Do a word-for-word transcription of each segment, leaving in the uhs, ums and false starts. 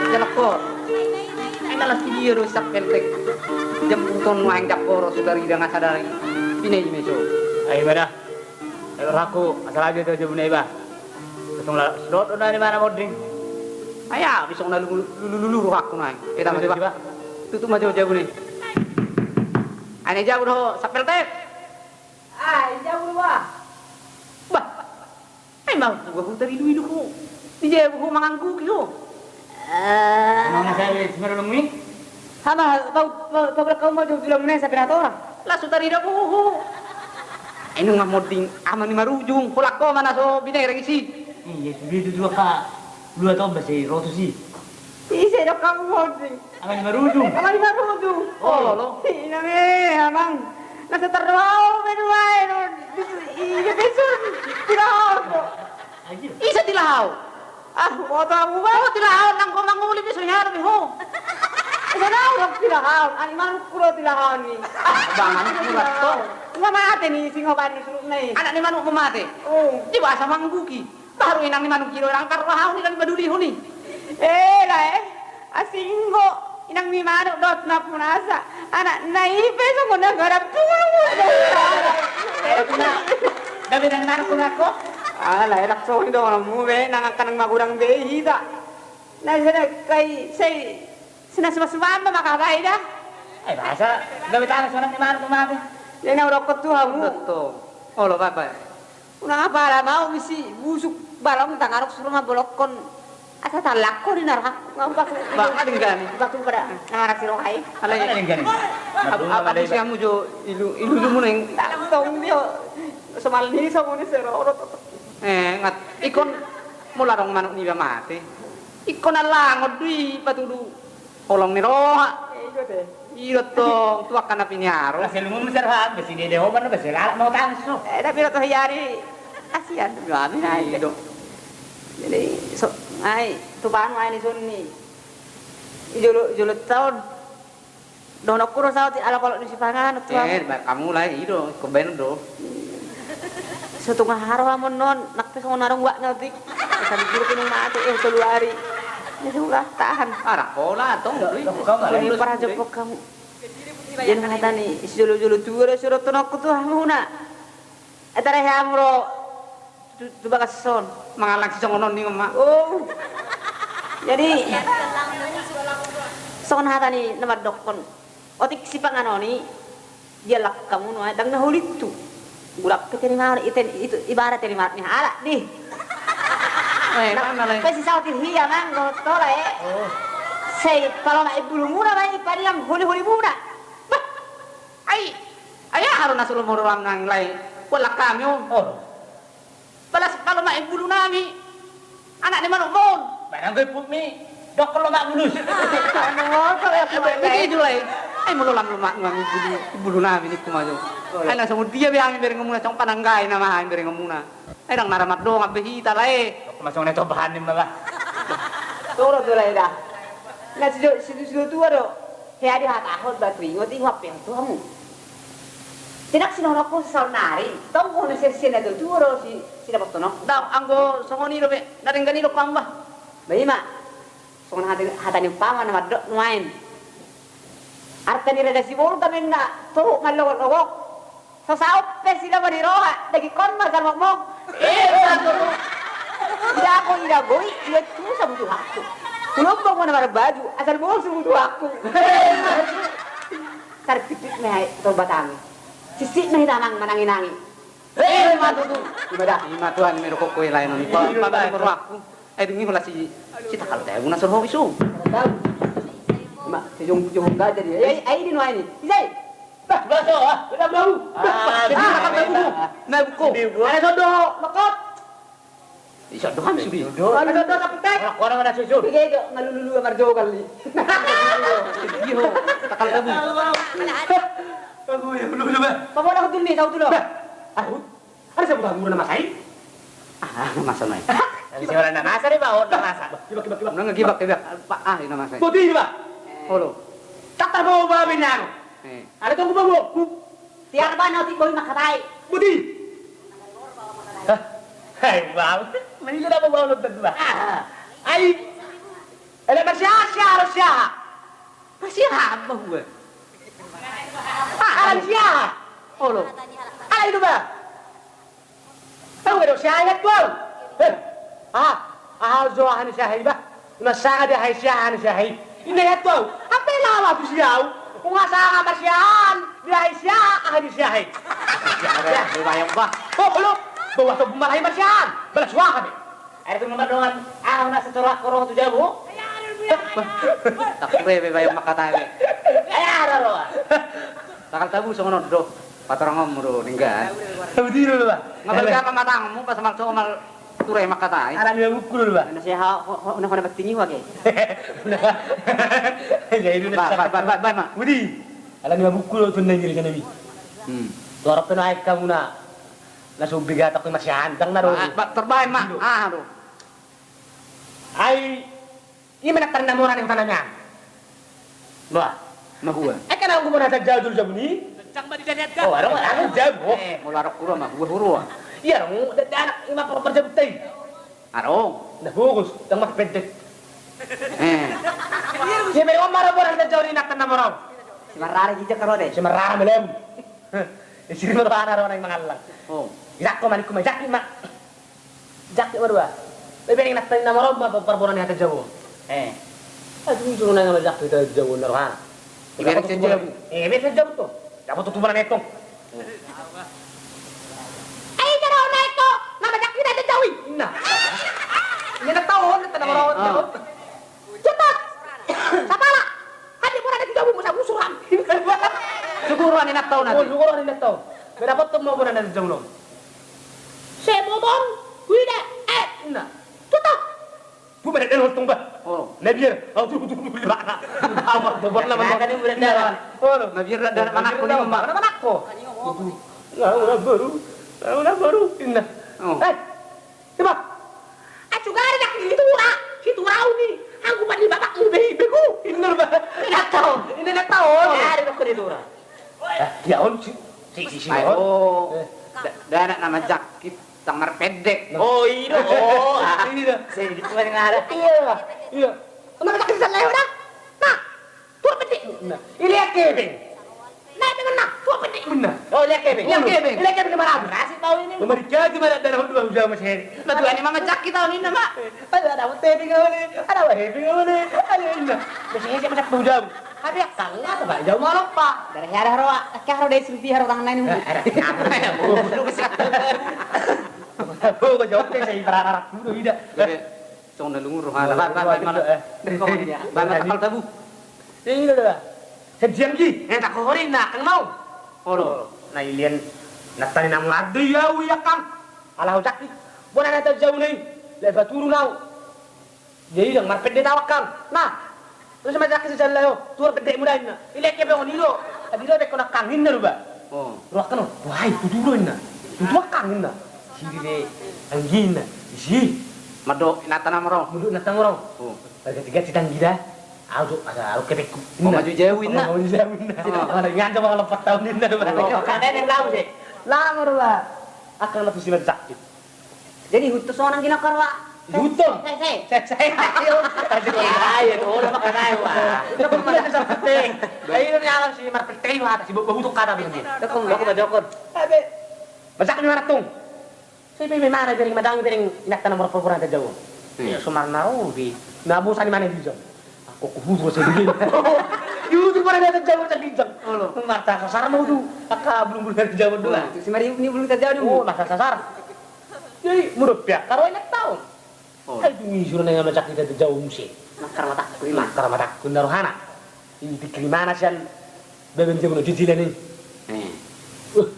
Jalak ko. Ai na las tu dia do sap peltek. Jam uton nuaeng jam poro sudah ida nga sadari. Pinai meso. Ai bada. Ai rohangku asal aja tu jam nai ba. Langsung la sudah do nai mana moding. Ai bisa na lulu lulu rohangku nai. Kita masih ba. Tutup ma jo jabu ni. Ai na jabu do sap peltek. Ai jabu do ba. Bah. Ai ma buha ho taridu-idu ho. Di jabu ho mangangguki ho. Mangan sabe simarulung i. Hama pau pau pau lakau ma jo bilang ne sabe na tora. Lasu tarida ho ho. Ai nunga moding ama ni marujung ho lakau mana so binereng isi. Iya sudah itu dua ka dua tombas i rotus i. Ise do kamu moding. Amang ni marujung. Amang ni marujung. Olo lo. Inang e amang. Na so tarroha ho be nuaeng on. Ise tilaho? Ise tilaho? Ah boto amu ba. Oh tilaho nang ho manguli be so hea do be ho. Ise na ho tilaho. Ani manuk kuro tilaho ni. Bang ani kuro to. Nga mate ni singo bani suruk nai. Anak ni manuk mu mate. Oh. Di basa mangguki. Baru inang ni manuk i do inang tarroha ho ni kan maduli ho ni. Eh lae. Asing ho inang ni manuk dohot na punasa. Anak na i pe songon na garap tulu. Gabe nang manuk punako. Ala enak songon do mu be nang angka nang magurang be hita. Na sana kai sai sina suba-suba ma maka bai da. Eh basa gabe tangan sonang ni manuk punako. Jadi na udah kotu hamu. Betul. Olo baba. Unang apala mau misi busuk balong tangaruk suru ma bolokkon. Asa talak ho di narhak. Ba ading gani. Batu pada nang anak si rohai. Alai ading gani. Apa si amu jo ilu ilu dumu neng. Tong dio. Somal ni somo ni sero. Eh ngat ikon mula dong manuk ni ba mate. Ikon alangon dui patudu. Holong ni roha. Ido tong tu angka na piniaro. Basi lungun meser ha basi dede hoban basi lalak mau tanso. Eh tapi roto hiari. Kasian dua ami na ido. Jadi so ai tu panu ai ni sonni. Ijolo ijolo taon. Dohononku do saut i alap-alap ni sipanganon tu. Eh ba kamu lai ido ikon baen do. Sotung aha rohamon non nang pe songon adong uakna otik. Sabi guru pinung mate eh tolu ari. Jadi ulah tahan. Arah pola tong. Jadi para jopok kamu. Jadi mengata ni sijolo-jolo tua do surat tonokku tu hamuna. Etara hamu ro tu bagas son. Mangalang si songon on ni ma. Oh. Jadi songon hata ni na mandokkon. Otik sipanganon i. Dia lak kamu nuaeng ndang na hulit tu. Gulak pe teni manuk iten itu ibarat teni manuk ni halak di. Eh, mana lai? Pe si sauti hia nang dohot tola e. Oh. Sai palomak i bulumuna ma i padiam huli-hulimuna. Bah. Ai. Ai aha do na suru muru lam nang lai. Gulak kami on. Oh. Balas palomak i bulunami. Anak ni manuk mon. Barang gue put mi. Dokkon lomak bulus. Anu motor ya put mi. Ai molo lam lomak nami bulu bulunami ni kumajo. Ai na songon dia be hami berengemuna songon pananggai nama hami berengemuna. Ai ndang naramat dongan be hita lae. Dokkon ma songon na ito bahan ni ma ba. Toro do lae da. Na sido sido tua do. Hea di hatahon batu ingot i huampe tu hamu. Tidak sinonokku saunari tong ho na sesena do tuo do si sina pottonokku. Dang anggo songon i do be na denggan i do pamba. Ba ima songon hata ni umpama na mandok nuaen. Arta ni raja sibolga menna tohuk mallogok-logok. So saut pe silama ni roha dagingkon ma salmokmok. Ida go ida goi ida tu sabutuhakku. Kulombang mana marabaju asal bosu butuhakku. Tarpitpit ma hai tol batangi. Sisik ma hitamang manangi-nangi. Hei matutu. Ima da ima tuhan mero kokko i lain on. Pabali moro aku. Ai dungi hola si si takal teh guna sorho isu. Ma sejong jong gaja dia. Ai ai di nuaini. Isai. Bah, bah, bah, bah, bah, bah. Ada sodo, mekot. Iso do kan subi. Ada sodo, tapi tek. Ora, ora, ora, susu. Ige, ige, ngalululu marjogal ni. Iyo, takal tabu. Aku ya, belum, belum, Bang. Bapak dah betul nih, tahu tuh loh. Bah, aku. Ada siapa tahu guru nama saya? Ah, nama saya. Siapa nama saya, Bang? Oh, nama saya. Gibak, gibak, gibak. Nang gibak, gibak. Pak, ah, nama saya. Boti, Bang. Halo. Tak tahu bawa babi nang. Eh. Ada tunggu bawa. Tiar ba na otik boi makatai. Boti. Hah? Hai, bau. Mending kita bawa nonton dua. Ah. Ai. Ele marsiaha, siaha, siaha. Marsiaha apa gua? Ah, ala siaha. Olo. Ala itu ba. Tahu gak dong siaha itu? Heh. Ah, ah, jo aha ni siaha i ba. Ima sanga di aha i siaha ni siaha i. Inda ya tu au. Apa yang lama tu siau? Unga sanga marsiahan di aha i siaha, aha ni siaha i. Siaha, siaha, bayang ba. Oh, belum. Bawa tu malahi marsiahan. Balas wah kami. Air tu nomor dongan. Ah, na setorang koro tu jabu. Tak kure be bayang makatai be. Ayah, ada roa. Takal tabu songon on do. Patorang om do ninggan. Tabu tiro do ba. Ngabal gapa matangonmu pas mal somal. Ture makatai. Ala lima buku dulu ba. Na seha, ho, ho, na hona battingi wage. Jadi dulu. Ba, ba, ba, ba, ba, ma. Budi. Ala lima buku dulu tu nang giri sana mi. Hmm. Tu arap kena aek kamu na. Na subi gatak masih hantang na do. Ba, ba, terbaik ma. Ah, do. Ai. Ima na tarna mora ni hutana nian. Bah, mahua. Eh, kan anggo bona saja dulu jabu ni. Kencang ba di dariat ga. Oh, adong, adong jabu. Eh, mula rok hurua mahua hurua. Iya, adong, da, da anak ima por, por jabu tai. Adong. Nah, bagus, dang marpendek. Eh. Iya, memang mara bona saja ni na tarna mora. Si marrara jijak karo de. Si marrara melem. Isiri ma rohana rohana i mangallang. Oh. Idak ko manik ko ma jaki ma. Jaki ma dua. Bebe ning nata na mora ma parbona ni hata jabu. Eh. Aduh, juru nang ma jaki hata jabu na rohana. Ibarat jabu. Eh, bebe jabu to. Jabu to tuburan etong. Ai jara ona eko, nama jaki hata jabu. Nah. Ini na tahu na mora. Cepat. Sapala. Hadi bona na tu jabu musa musuran. Suguru ani na tahu nanti. Oh, suguru ani na tahu. Beda potong mau bona na tu jabu nom. Sebotong, wida, eh, na. Tutup. Bu beda dan untung ba. Oh. Na biar. Oh, tu tu tu tu. Apa tu bona mana? Kan udah dalam. Oh, na biar dalam anakku ni, Mbak. Mana anakku? Nah, udah baru. Nah, udah baru. Inna. Oh. Eh. Coba. Acu gari dak di tura, si tura au ni. Anggo pan di bapak mu behi begu. Inna ba. Inna tahu. Inna tahu. Ada dak di tura. Eh, dia on si si si si. Ayo. Eh. Da, da anak nama jakit tang marpendek. Oh, ido. Oh, ah. Ido. Saya di mana ada. Iya. Iya. Nama jakit sana ya udah. Nah. Tua pede. Nah, ile kebeng. Nah, memang nah, tua pede. Benar. Oh, ile kebeng. Ile kebeng. Ile kebeng mana? Kasih tahu ini. Nomor tiga di mana darah dua udah masih. Nah, tuan ini mama cak kita ini nama. Ada ada tebing kau ni. Ada apa tebing kau ni? Ada ini. Masih ini macam tu jam. Tapi yang kau nggak tahu jam malam pak. Dari hari roa, kau roa dari sini hari tangan ini. Ada. Lu bisa. Apa kau jawab teh saya berharap dulu tidak. Songon na lungun rohana. Ba, ba, ba, ba, ba, takal tabu. Iya, iya, iya. Sediang ji, eh, tak kohori, na, kang mau. Olo. Na ilian, na tani na mangadu, ya, ui, ya, kang. Ala hojak ni. Bona na tajau ni. Lepa turun au. Jadi dang marpede tawak kang. Nah. Terus ma jaki sejala yo, tuar pede muda inna. Ile ke pe on ido. Tadi do pe kona kang inna ruba. Oh. Ruak kano. Wahai tutu do inna. Tutu kang inna. Sidi de anggi inna. Isi. Mado inata na moro. Mado inata moro. Oh. Pada tiga citang gida. Au do ada au kepekku. Oh, maju jauh inna. Maju jauh inna. Ada nganca bang lepat tahun inna. Kada yang tahu sih. Lama ruba. Akan matu siman sakit. Jadi hutus sonang gina karwa. Hutus. Sai, sai. Sai, sai. Ayo. Ayo, udah makan ayo. Udah makan ayo. Ayo ni alam si marpetei wa si bau hutuk kata begini. Dokon, dokon, dokon. Abe. Masak ni mana tung? Sai pe mana bering madangi bering inakta nomor pura-pura tajau. Iya. Sumar narobi. Na bosan ni mana dijau. Aku kuhutus saya begini. Yuhutus mana dia tajau saya dijau. Mata sasar mau tu. Aka belum belum tajau dulu. Si mari ni belum tajau dulu. Oh, mata sasar. Jadi, murut pia, karo enak taon. Oh. Ai, tu misur na nga macak kita tu jauh muse. Nakar matakku ini. Nakar matakku na rohana. Ini pikir mana sian beben jago na jijila ni. Eh. Uh.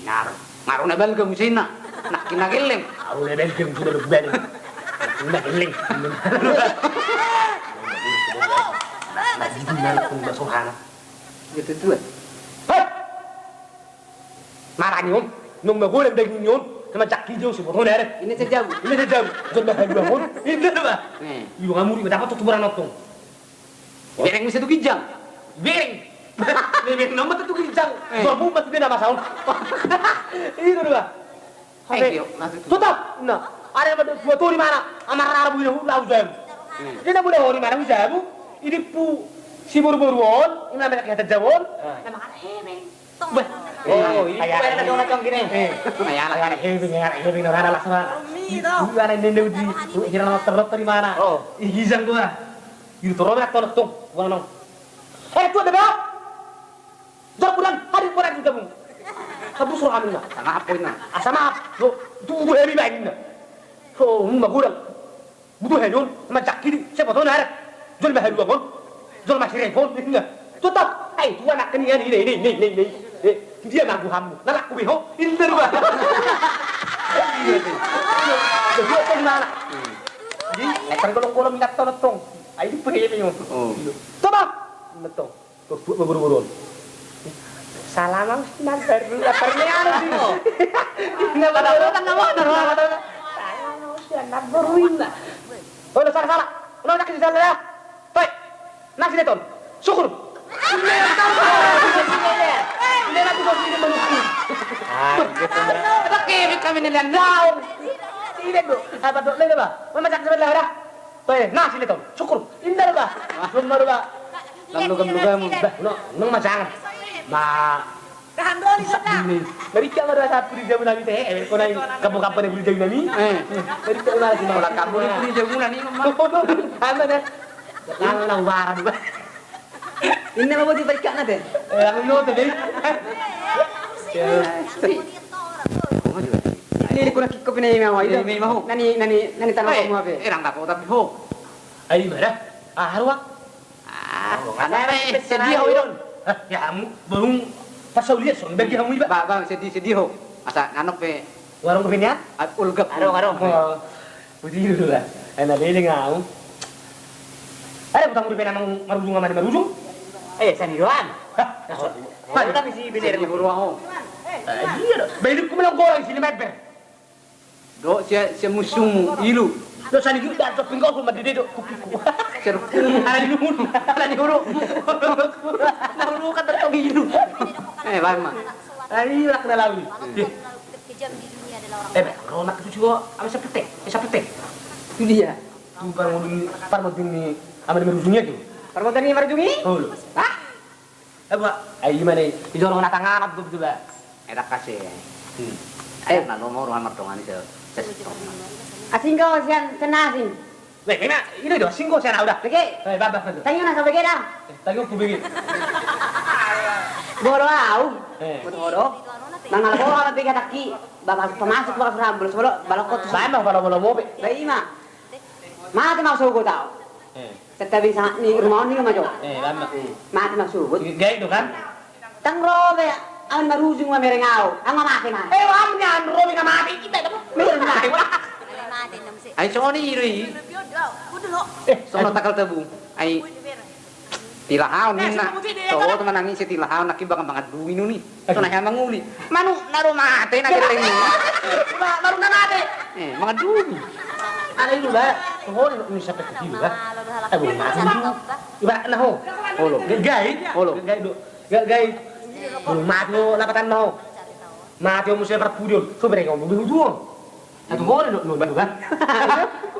Naro, naro Na balga muse inna. Nangkin na gelleng. Au na balga muse na balga. Nangkin na gelleng. Na gelleng na sohana. Gitu tuan. Hei! Marani on, nunga magodang daging ni on, sama jaki dia si botona ada. Ini saja. Ini saja. Jangan mahaluang on. Ini dah, Pak. Nih. Iyo, ngamuri, dapat tuh tuburan otong. Bereng muse tu ginjang. Bereng. Bereng nama tu ginjang. Eh. Babu mati dia nama saun. Itu dah. Thank you. Tetap. Nah, ada yang dua tu di mana? Amar Arab ini hu lau jam. Hmm. Dia nak boleh di mana hu jam? Ini pu si boru-boru on, ini nama kita jawon. Ah. Nama kan hemeng. Bah. Oh, ini kayak ada dong macam gini. Eh, kayak anak hemeng, kayak anak hemeng, orang ada laksana. Ini ada nende uji. Kira nama terlot di mana? Oh. Ih, ginjang gua. Itu roda tolong tuh, gua nong. Eh, tuh ada berapa? Jor bulan, hari bulan di gabung. Habus roh aminna. Sama apa ini? Ah, sama apa? Lo, tu udah hari baik ini. Oh, magodang. Butuh hanyun, sama jaki di, siapa tahu narik. Jual mahal uang on. Jual masih repon, ini. Tutup. Eh, tuan nak ini, ini, ini, ini, ini. Eh, dia manggu hamu. Nah, aku beho. Ini dah dua. Iya, iya. Dua ton mana? Jadi, eh, kan golong-golong minat tolong tong. Ayo, pergi, pergi. Oh. Coba. Metong. Tuh, tuh, buru-buru. Salam, Mas. Nang baru, nang baru, anu, sih. Nang baru, nang baru, nang baru. Salam, Mas. Nang baru, inna. Oh, salah, salah. Ulang lagi di sana, ya. Toi. Nasi leton. Syukur. Ini aku bos ini menukung. Ah, gitu, ya. Pakai kami ini dan daun. Ini tuh. Apa tuh? Ini apa? Mama cak sebelah, dah. Toe, na sini tong. Syukur. Inda ba. Belum baru ba. Lalu kamu kamu. Bah, no, nung macam. Ma. Tahan dulu di sana. Dari kamar rasa puri jamu nami teh, eh, kau nai kamu kapan puri jamu nami? Eh. Dari kamar rasa. Kalau kamu di puri jamu nami, Mama. Apa deh? Lalu lalu barang ba. Ini mau buat balik kana teh. Eh, aku lo tadi. Ini kurang kikop ini mau. Ini mau. Nani nani nani tanah kamu apa? Eh, orang tak kau tapi ho. Ai, mara? Ah, haruak. Ah, oh, anak, eh, sedih ho, Idon. Hah, ya, hamu, baru pasal dia, son, bagi hamu, iba. Ba, ba, sedih, sedih ho. Asa nganok pe. Warung pe nian? Ah, ulgap. Arung, arung. Oh, betul lah. Enak dia dengan hamu. Ada utang udah pernah marujung sama dia marujung? Eh, sani doan. Hah? Mana bisa bener? Sedih ho, ruang ho. Eh, iya dong. Baik, aku bilang gua lagi sini, meper. Do, sia, sia musumu, ilu. Do, sani giu, da, do, pinggolku, madede, do, kupiku. Serku. Ala ni hulu, ala ni hulu. Na hulu kan tertong ilu. Eh, bang, ma. Ala ni lak na lawi. Eh, bang, ronak itu juga, apa, sapete? Eh, sapete? Itu dia. Itu parmoding, parmoding ni, ama ni marujung i, gitu. Parmoding ni marujung i? Oh, lo. Hah? Apa? Ai, ima ne, i jorong na tangan, apa, betul, ba? Edak kasi. Hmm. Eh, na lomo ruhan mardongan i se, se. Asing kau, sian, sian asing. Weh, ima, ini do, asing kau, sian au da. Bege. Eh, babak, babak. Tangi na, sa bege da. Eh, tangi ku bege. Bodo au. Eh. Bodo, bodo. Mangal bodo, bege taki. Babak, pamasuk, babak, rambul, solo, balok kotus. Ba, ima, balok, balok, mobe. Ba, ima. Mate ma sogot au. Eh. Tetapi sangat ni rumah ni rumah jo. Eh, lama. Eh, mate ma sogot. Gaib do kan? Tang ro be, aman marujung ma mereng au. Ang ma mate ma. Eh, am ni an ro be na mate kita dapat. Mereng mate. Ai soni iri. Eh, sono takal tebu. Ai. Tilahaon ninna. Toho teman nangis tilahaon naki bakal mangadungi nuni. Aduh. Sonai ha manguli. Manuk na do mate na gelleng ni. Ma-, manuk na mate. Eh, mangadungi. Ada itu, Ba. Toho, ini sampai ke sini, Ba. Eh, belum mati itu. Ibarat na ho. Olo. Gagai. Olo. Gagai do. Gagai. Belum mati ho, lapatan na ho. Mate ho muse parpudi on. So bereng ho, belum ujung. Satu gol do, do, do, Ba.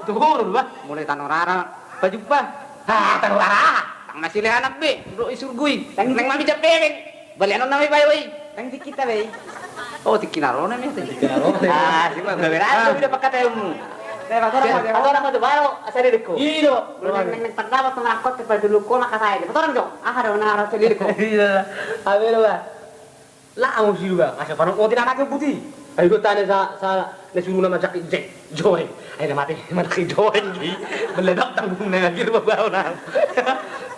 Satu gol do, Ba. Mulai tano rara, pajumpa. Ha, tano rara. Tang masih lehanak be, do isurgui. Tang neng mami jape be. Balian on nami bae, woi. Tang tikki ta be. Oh, tikki na ro nami, tikki na ro. Ah, si Ba, gabe rara, udah pakat ilmu. Patorang ma jo, patorang ma jo, baru, asa di deko. Iyo. Neng, neng, neng, pertama, teman angkot, tepat dulu, ko, maka saya. Patorang jo. Ah, ada, ada, ada, di deko. Iya. Apa itu, Ba? Lah, au si Ba, asa panok moti na mate buti. Ai, do tane sa, sa, na suru na majaki jek, joeng. Ai, na mate, majaki joeng, jadi. Meledak tanggung na, gitu, Ba, na.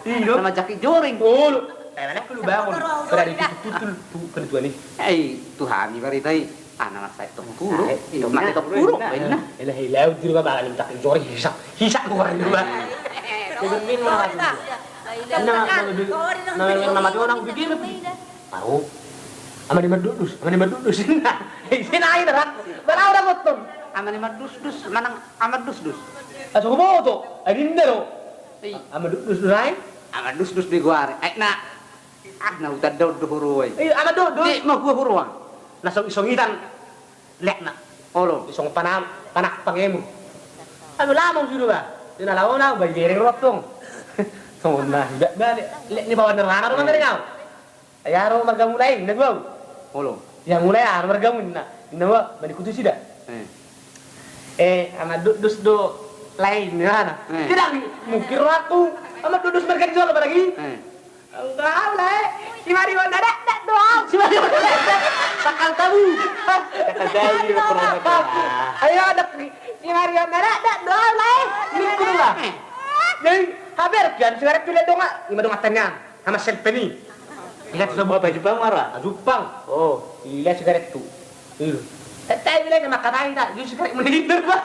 Iyo. Na majaki joreng. Oh, lo. Eh, mana perlu bangun. Berada di tutul, tu, penentuan ni. Ai, Tuhan, ibarat ai. Ana masa itu puro. Mate tu puro. Ela ela udir ba bala minta jori hisap. Hisap keluar itu ba. Nama nama nama dia orang begini. Au. Ama ni mardusdus, ama ni mardusdus. Sina ai dah. Bala udah potong. Ama ni mardusdus, manang ama dusdus. Aso boto, adinda lo. Ama dusdus lain. Ama dusdus di guare. Ai na. Ah, na huta daud do huru ai. Iya, ama dusdus. Di ma gua huru. Na song songitan. Lek na. Olo. Isong panam, panak pangemu. Abe lama sudah ba. Ina laona ba jereng rotong. Song na, ba lek ni bawan nerana rumah tadi kau. Ai aha do margamu lae, ninna tu au. Olo. Ia mulai aha do margamu, ninna. Ninna au, mani kutu sida. Eh, ama dusdus do lae, ninna. Tidak mungkin ro aku. Ama dusdus marga di jolo apalagi. Enggak au lae. Si Mario na dakdak do au. Si Mario na dakdak. Sakal tabu. Sakal tabu. Ayo anak. Si Mario na dakdak do au lae. Ini kurang. Jadi haber kian sigaret tu le donga. Ima donga tanya. Sama selpen i. Ila tu sabu apa Jepang mara? Jepang. Oh, ila sigaret tu. Iya. Tete bilang sama katai tak, jus sigaret mending itu bah.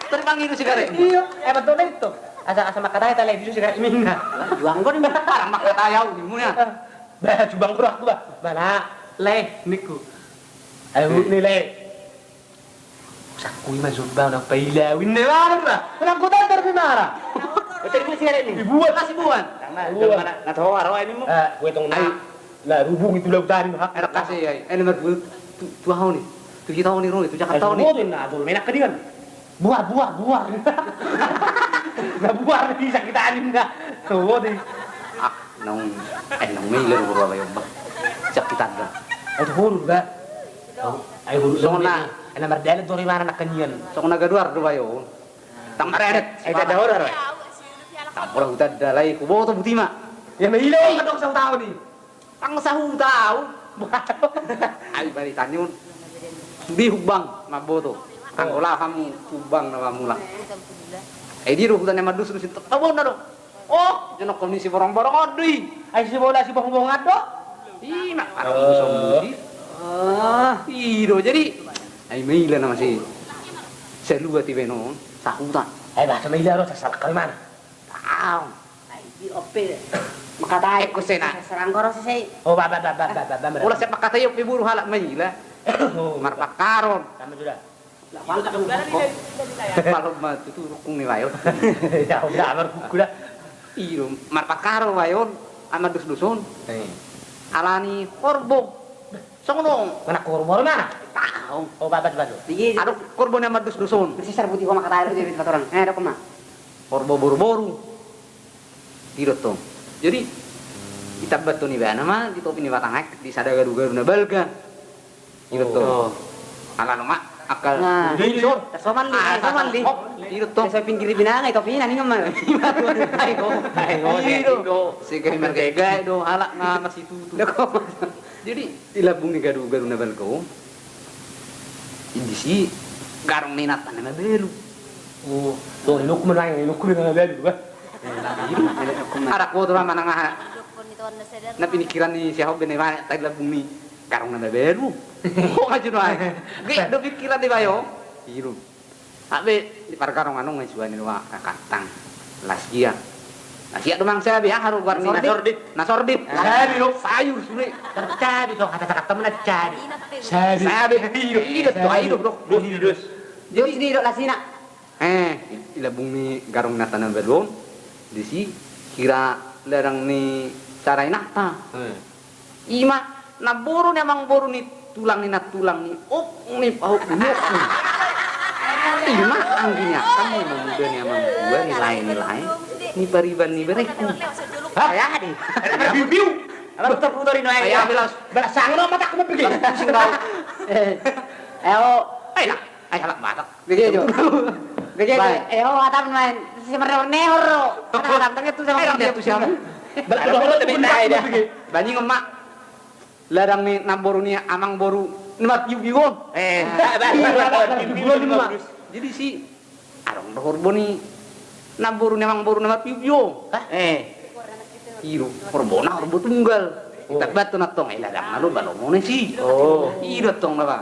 Terbang itu sigaret. Iya, eh betul itu. Asa asa makatai tak lagi jus sigaret minna. Juang kau ni barang makatai au ni munya. Bah, juang kau aku bah. Bala, leh niku. Ayo ni leh. Sakui ma Jombang na pailawin na ibarat ma. Menang kota ntar di mana? Betul itu sigaret ni. Dibuat. Masih buan. Karena Jombang na tahu arwah ini mu. Eh, gue tong na. Na rubung itu lautan. Enak kasih ya. Eh, nomor dua. Tu tu hau ni. Tu kita hau ni ro, tu Jakarta hau ni. Ayo, na tu menak kedingan. Buar, buar, buar. Na buar bisa kita alim dah. Tuh, di. Ah, naung eh naung mailer guru apa yomba. Cak kita dah. Ayo huruf dah. Ai huruf songona. Ena mardalan tu rimana na kanian. Songona gaduar do bayo. Tang maredet. Ai tada ora ro. Tang ora huta dalai ku boto buti ma. Ya mailo kadok sahu tahu ni. Tang sahu tahu. Ai bari tanyun. Sudi hubang mamboto. Anggo laho hamu hubang na mamula. Ai dia do huta ni ama dusdus itu. Abon na do. Oh, jonok kau ni si borong-borong on do i. Ai si bola si borong-borong on do. Ima parang musuh musi. Ah, i do jadi. Ai maila nama si. Salua tiba non sahuta. Ai bahasa maila ro sasalak kau imana. Tahu. Ai di ope. Makatai. Eko sena. Sarang koro sisei. Oh baba baba baba baba. Ula siap makatai ope buru halak maila. Marpakaron. Sama sudah. Palo ma tutu rukung ni bayon. Ya udah abar kuku dah. Iyo marpakaro bayon ama dusdus on. Alani horbo. Songon on. Mana horbo mana? Tahu. Oh babas babas. Ado horbo ni ama dusdus on. Masih sarbuti ho maka tahu dia patoran. Eh dokon ma. Horbo boru-boru. Ido tong. Jadi itambat tu ni bana ma di topi ni batang aek di sada garu-garu na balga. Ido tong. Ala no ma akal. Nah, ido. Soman di, soman di. Ido tong. Saya pinggir binanga itu pina ni ngemang. Ayo. Ayo. Ido. Sega mergega do halak na masih tutu. Jadi di lambung ni garu-garu na balga on. Di si garong ni nata na mabalu. Oh, so iluk menang iluk menang balu bah. Arak foto ma manang aha. Na pinikiran ni si Ahok bene ma tadi lambung ni garong na mabalu. Ho ngajun wae. Ge do pikiran ni bayo. Iru. Abe di pargarong anong ngai suani wa kakantang. Las gia. Las gia do mang sabi aha do guarni na sordit. Na sordit. Sabi do sayur sule. Sabi do kata kata mana sabi. Sabi. Sabi iru iru do iru do. Jadi di do lasina. Eh, i lambung ni garong nata na balu on, di si hira ladang ni cara inanta. Ima namboru ni amangboru ni tulang ni nantulang ni ok ni pahok ni mok ni. Ima anggi ni angka ni mamuda ni amangboru ni lae ni lae ni pariban ni bereku. Hah? Ayah di. Biu biu. Alah putar putar ino ayah. Ayah belas. Belas sangono matak mabege. Pusing kau. Ayo. Ayo lah. Ayo lah batak. Gede jo. Gede jo. Eh ho atam main. Si meror nehor ro. Atam tangi tu sama dia tu sama. Bal bal bal bal bal. Bani ngemak. Ladang ni namboru ni amangboru ni mat biu biu on. Eh. Jadi si adong do horbo ni namboru ni amangboru ni mat biu biu on. Eh. Ido horbo na horbo tunggal. Kita batu na tong eh ladang na do balo mone si. Ido tong na ba.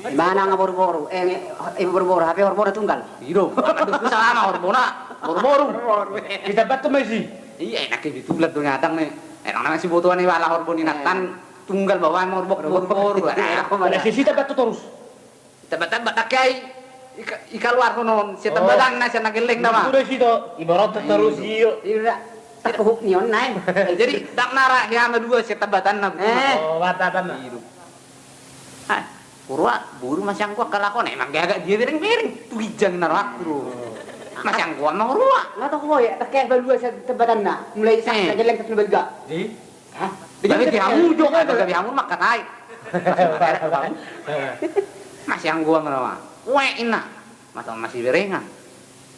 Ima nang boru-boru, eh, eh, boru-boru, hape horbona tunggal. I do, mandusdus ma horbona boru-boru. Ditambathon ma disi. Iya, enak i, bitulan do niadang ne. Enak nama sibotoan i, ala horbo ni inantan tunggal, bawa ma horbo boru-boru. Boru-boru. Nah, sisi tambathon torus. Tambat-tambat, angka i, i kaluarhon on sian tambatanna, sian na gelleng nama. Sude disi do. Ibarat torus i. Iya. Uhum ni on nai. Jadi ndang na ra hea ma dua sian tambatanna. Eh. Oh, tambatanna. Iya. Ah, huroa, boru, masianggo angka lakoan, emang gaga dia bereng-bereng tu ginjang na rohangku do. Masianggo ma huroa. Nga tong ho ya, tangke balua sian tambatanna. Mulai sian na gelleng sahat tu na balga. Gabe di hamu jo, gabe di hamu mangkatai. Masianggo ma nama. Wek, inna. Masa masiberengan.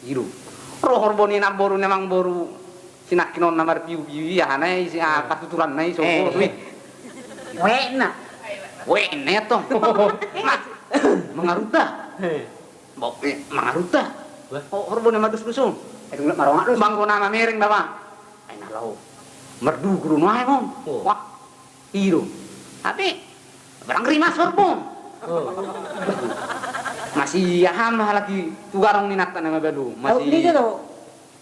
I do. Ro horbo ni namboru, memang boru sinangkin on na marpiu-piu i, aha na i, si, ah, patuturanna i, so boru i. Wek, inna. Wek, inna tong. Mangarunta. Mangarunta. Horbo ni mandusdus on. Banggo na mamereng nama. Ai na laho mardugu do nuaeng on. Wah. I do. Hape barang rimas horbo. Masi aha ma halak i tu garong ni inanta na mabalu. Masi.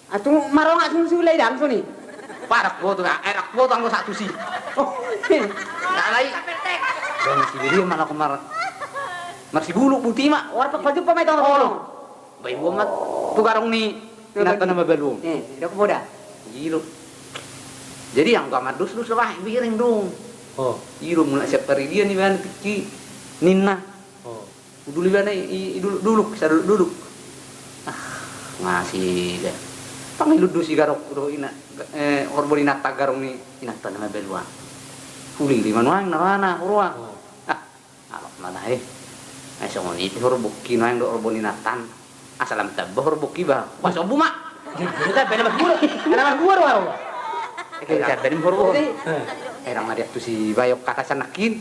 Atung maronga sungsu lai dang soni. Parak boto, erak boto anggo satu si. Alai. Dang si dia malah kemar. Marsibulu buti ma. Warpak baju pamai tong. Baen ma tu garong ni inanta na mabalu on. Eh, dok boda. I do. Jadi anggo mandusdus do, bah, bereng do. I do, mulak sian paridian ibana tingki ninna. Udul ibana i, i duluk-duluk, saduluk-duluk. Ah, masi da. Pangilundusi garongku do ina, eh, horbo ni inanta, garong ni inanta na mabalu on. Hulili ma nuaeng na rohana huroa. Ah, alap ma tahe. Ai songon i pe horbongki nuaeng dohot horbo ni inantan. Asa lam tamba horbongki bah. Bah, sombu ma. Jadi tamba nama dua. Nama dua do. Jadi tamba nama horbo. Erang ma dia tu si bayok kata sanakin.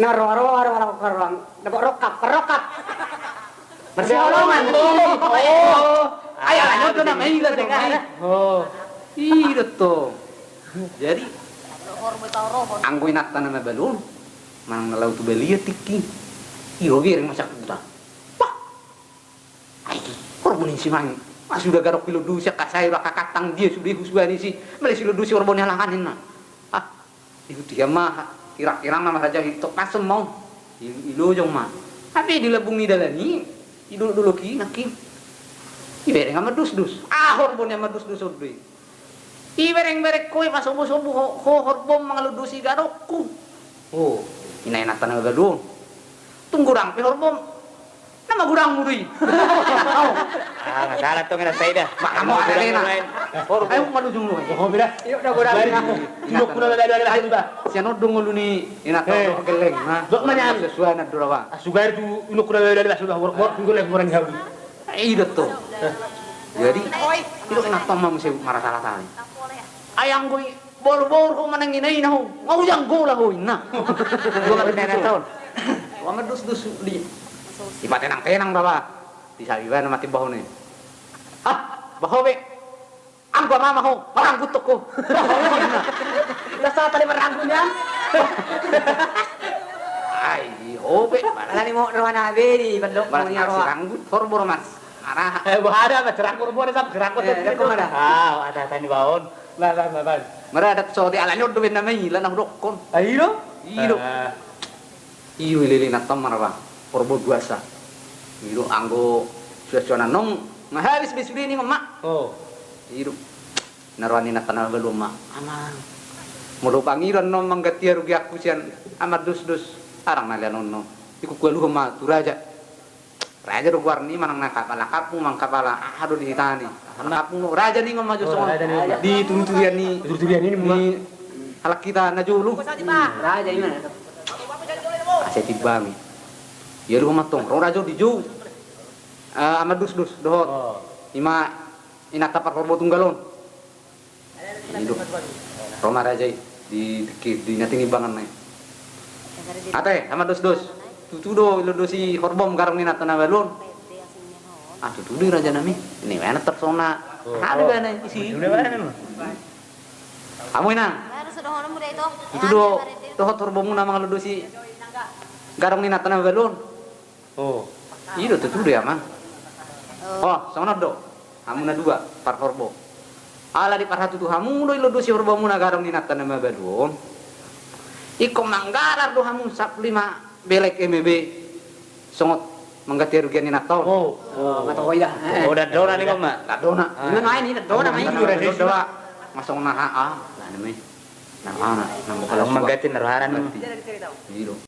Na ro ro ro ro ro ro. Dapat rokap, rokap. Marsiholongan. Oh. Ai ala nyodo nama ila dengar. Oh. I do tong. Jadi anggo inanta na mabalu on manang na laho tu balian tingki, i do bereng masa kuta. Bah. Ai horbo ni si mangi. Ah, suda garong ilundusi angka sayur, angka kantang dia suda i husuan i si. Mala silundusi horbo ni halak an ninna. Ah, dihuti ma, hirang-hirang nama raja i tokasem ma on. Ilojong ma. Hape di lambung ni dalan i, idolok-dolok i nangkin. Ibereng ma mandusdus. Ah, horbo ni mandusdus on do i. Ibereng-bereng ho i, pasombu-sombu ho, ho horbom mangalundusi garongku. Oh. Ina inanta na mabalu on. Tung godang pe horbom. Nama godangmu do i. Ah, nga salah tong ina saida. Maka mau arena. Ayo manujung lu. Oh, beda. Iyo, da godang. Inokku na mabalu on. Sian on do ngolu ni inanta na gelleng. Dok mana? Sesuai na do rawa. Sugar tu inokku na mabalu on. Work, work, gue lagi orang jauh. I do tong. Jadi, i do inanta ma muse marasala-sala. Ai anggo i boru-boru ho manang ina-ina ho, nga ujang gola ho inna. Dua mandusdus on. Dua mandusdus di. Dipatenang-tenang do bah. Disabi ibana ma timbahon i. Ah, bah ho be. Anggo amang ho, maranggut tong ho. Rasa tadi maranggut nian. Ai, ho be. Tadi mau rohana be di bandok. Maranggut horbo mas. Araha. Eh, boha da, mas, serang horbo da, serang horbo. Ah, ada tani baon. Lah, lah, lah, lah. Maradat so di ala ni on do baen nama i, ala na hudokkon. Ah, i do? I do. I do ilele inanta on maraba. Horbo duasa. I do anggo suan-suanan on nga habis be sude ninna ma. Oh. I do. Na roha ni inanta na mabalu on ma. Amang. Molo pangidoan on mangganti harugianku sian amang Dusdus. Arang na lean on. Ikukku aluhon ma tu raja. Raja do goarna i manang na kapala kampung manang kapala aha do di hita ni. Kapala kampung do raja ninna ma jo songon di turi-turian ni. Turi-turian ni ma. Halak hita na jolo. Raja i ma. Asa timbangi. Ia do ma tong ro raja on di jou. Amang Dusdus dohot. Ima inanta parhorbo tunggal on. I do. Ro ma raja i di, di, di na tinimbangan na i. Ate, amang Dusdus. Tutu do ilundusi horbom garong ni inanta na mabalu on? Ah, tutu do i raja nami. Ini mana tersona. Ada bana isi. Hamu inang. Tutu do dohot horbomuna mangalundusi garong ni inanta na mabalu on? Oh. I do tutu do i, Amang. Oh, songon on do. Hamu na dua, parhorbo. Ala diparhatutu hamu do i londo si horbomuna, gadong ni inanta na mabalu on. Ingkon manggarar do hamu sappulu lima belek M B. Songon mangganti harugian ni inanta on. Oh. Oh, nga tong i da. Oh, dandona ni ma. Dandona. Ima ngai ni dandona ma i. Dandona. Nga songon na ha, ah. Nah, ini. Nah, ah, nah, nah, mangganti na rohana. I do.